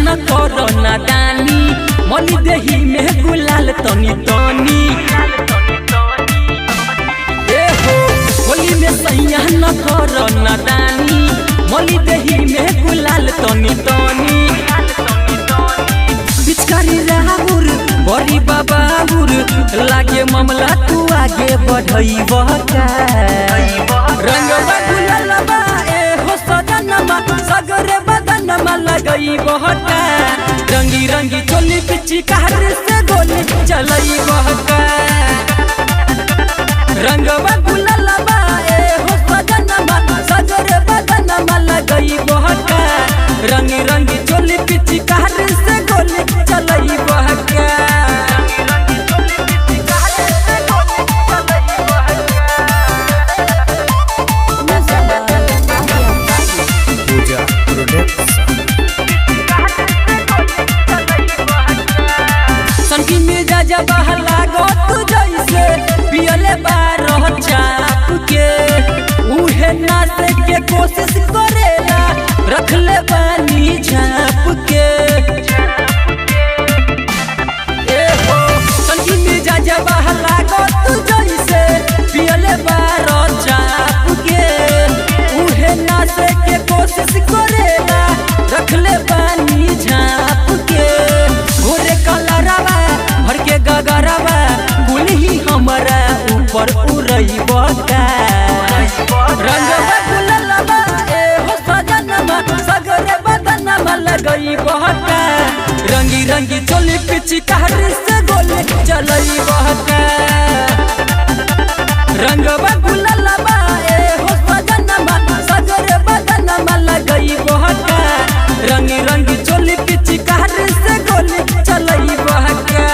न करो नादानी, मनी देही में गुलाल तनी तनी। ए हो होली में सैया न करो नादानी, मनी देही में गुलाल तनी तनी। पिचकारी राहुर बड़ी बाबाउर लागे मामला तू आगे बढ़ैबह का। रंगवा गुलालवा ए हो सजनमा सगरे बदनमा लगैबह का। रंगी रंगी चोली पिचकार से गोली चलैबह का। रंगवा गुलालवा ए हो सजनमा सगरे बदनमा लगैबह का। रंगी रंगी चोली पिचकार से गोली चलैबह का। Pooja Production. सनकी मिर्जा जब लागो तू जैसे पियले बारह चाप के, उहे नाचे के कोशिश करेला रखले बानी झाप के। ए हो सनकी मिर्जा जब लागो तू जैसे पियले बारह चाप के, उहे नाचे के कोशिश करेला रखले बानी झाप के। गोरे कलरवा भर के गगरवा गुलही हमरा ऊपर उड़ैबा का। रंगवा गुलालवा ए हो सजनमा सगरे बदनमा लगैबा का। रंगी रंगी चोली पिचकार से गोली चलैबा का। रंगवा गुलालवा ए हो सजनमा सगरे बदनमा लगैबा का। रंगी रंगी चोली पिचकार से गोली चलैबा का।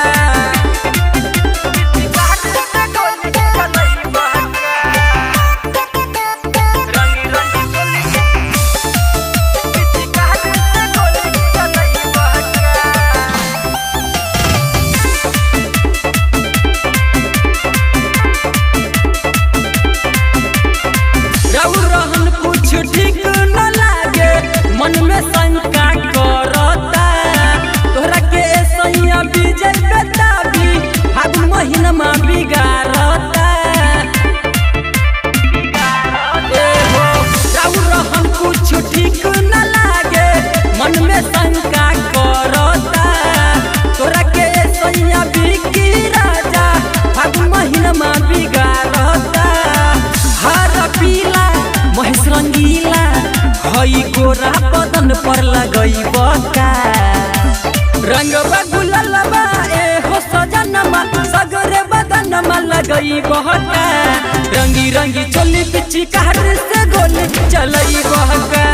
रउ रहन कुछ ठीक न लागे मन में शंका करता, तोहरा के सैया विजय बेताबी फागुन महीनमा बिगाड़ता। ए हो रउ रहन कुछ ठीक न लागे मन में शंका करता, तोहरा के सैया बिकी राजा फागुन महीनमा बिगाड़ता। हरा पीला महेश रंगीला हई गोरा बदन पर लगैबा का। रंगवा गुलालवा ए हो सजनमा सगरे बदनमा लगैबा का। रंगी रंगी चोली पिचकार से गोली चलैबा का।